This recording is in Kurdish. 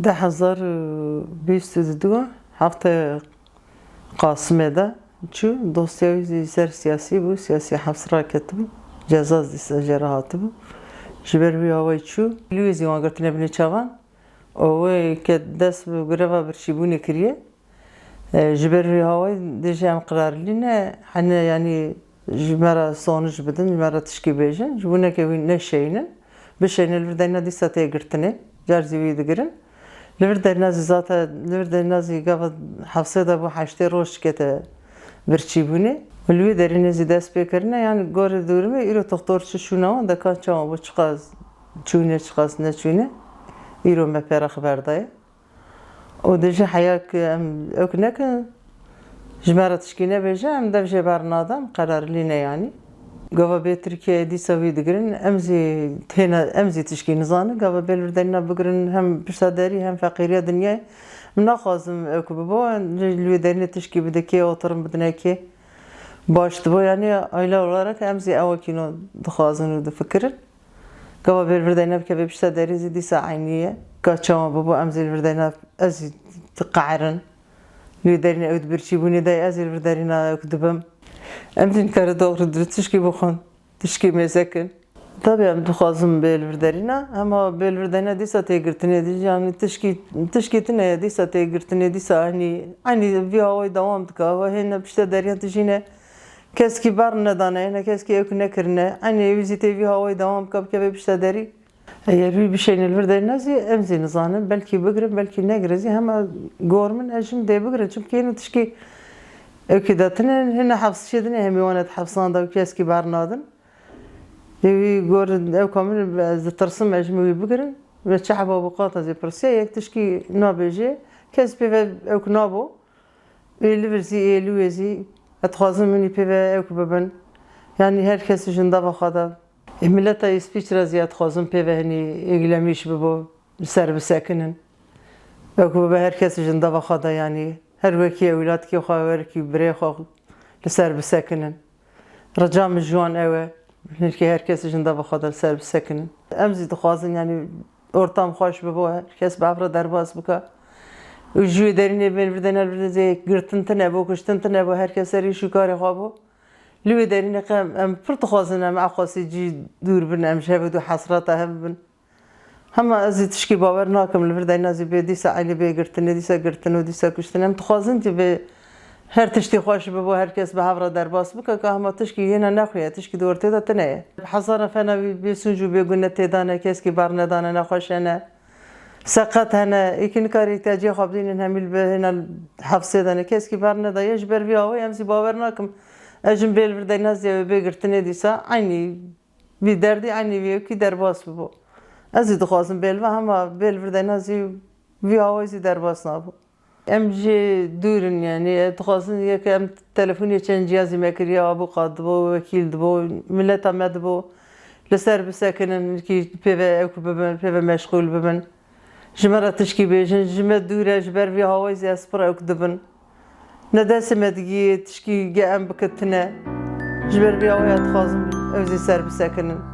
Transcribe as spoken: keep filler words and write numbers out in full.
Di hezar û bîst û du heftê Qasimê de çû, dosya wî jî ser siyasî bû, siyasî heps raketibû, ceza dîsa jê re hatibû. Ji ber wî hawayî çû, li wê zî wan girtine binê çavan û wê ke dest bi greva birçîbûnê kiriye. E, ji ber wî hawayî dê jî em qirarlî ne, hene, yanî ji me re sonuc bidin, ji me re tişkî bêjin, ji bo neke wî neşeynin, bişeynin, li vir deyna dîsa tê girtinê, car zî wî digirin. Li vir deyna zî zaten, li vir deyna zî gava hepsê de bû heştê roj kete birçîbûnê. Û li wê derînê zî dest pê kirine, yanî gorê dûrimê îro toxtor çi şûna wan de ka çawa bû, çiqas çûne, çiqas neçûne, îro me pê re xeber daye. Û dê jî heya ku em ewk nekin, ji me re tişkî nebêje, em dev jê bernadin, qerarlî ne yanî. Gava bê Tirkiyeyê dîsa wî digirin, em zî têne, em zî tişkî nizanin. Gava bê li vir deyna bigirin, hem pişta derî, hem feqîriya dinyayê. Min naxwazim ewk bibo, li wê derînê tişkî bide kê, oturum bidine kê. Baş dibo, yanî aile olarak em zî ew wekî no dixwazin û difikirin. Gava bê li vir deyna bike bê pişta derî zî dîsa eynî ye. Ka çawa bibo em zî li vir deyna, ez zî diqeherin. Li wê derînê ew di birçîbûnê de ye, ez zî li vir derîna ew dibim. Em zî nikare doxri di tişkî bixwin, tişkî mêze kin. Tabî em dixwazin bê li vir derîna, hema bê li vir derîna dîsa tê girtinê dî, yanî tişkî, tişkî tune ye, dîsa tê girtinê, dîsa eynî, eynî vî hawayî dewam dike. Hava hêne pişta deriyan tijîne. Keskî ber nedane, ne keskî ewk nekirine. Eynî wî zî tê vî hawayî dewam bike, bike bê pişta derî. Eger wî bişeyne li vir derîna zî, em zî nizanin. Belkî bigirin, belkî negirin zî. Hema gor min ez jim dê bigirin. Çimkî hêne tişkî ewkî de tine, hêne hepsişê dine, hemî wan et hepsan de û keskî ber nadin. Ê wî gor ewka min, ez ditirsim, ez jim wî bigirin. Ve çi heba bû qata zî pirsiya, yek tişkî nabêje. Kes pê ve ewk nabo. Ê li vir zî, ê li wê zî, ez dixwazim hûnî pê ve ewk bibin. Yanî her kes ji ndava xwe de. Ê mileta Îsvîçre zî ez dixwazim pê ve hinî êglemîş bibo, li ser bisekinin. Ewk bibe her kes ji ndava xwe de, yanî her wekî ewîlatkê xwe, her wekî birê xwe li ser bisekinin. Rica min ji wan ew e, hinekî her kes ji ndava xwe de li ser bisekinin. Em zî dixwazin, yanî ortam xweş bibo, her kes bi hev re derbas bike. Û ji wê derînê bên vir dene vir zê girtin tine bo, kuştin tine bo, her kes ser îş û karê xwe bo. Li wê derînê qe em, em pir dixwazin em eqwasî cî dûr bin, em ji hev û du hesreta hev bin. Hema ez zî tişkî bawer nakim, li vir deyna zî bê dîsa eynî bê girtinê, dîsa girtin û dîsa kuştin. Em dixwazin ki bê her tiştî xweş bibo, her kes bi hev re derbas bike, ka hema tişkî hêne nexwe ye, tişkî di ortê de tine ye. Hezar nefera wî bê sûc û bê gune tê dane, keskî ber nedane, nexweş hene. Seqet hene, êkî nikarî îhtiyacê xwe bidînin, hemî li bi hêne hepsê de ne, keskî ber nedaye. Ji ber vî awayî em zî bawer nakim. Ez jim bê li vir deyna zî ew ê bê girtinê dîsa eynî vî derdî eynî vî yekî derbas bibo. Ez zî dixwazim bê li va, hema bê li vir deyna zî vî awayî zî derbas nabo. Em jê dûr in, yanî, ez dixwazin yek em telefonê çend ciyazî me kiriye, abû qat dibo, wekîl dibo, mileta me dibo, li ser bisekinin, kî pê ve ewk bibin, pê ve meşxûl bibin. Ji me re tişkî bêjin, ji me dûr e, ji ber vî hawayî zî ez pir ewk dibin. Ne destê me digiyê tişkî ge em bike tune. Ji ber vî hawayî ez dixwazim ew zî ser bisekinin.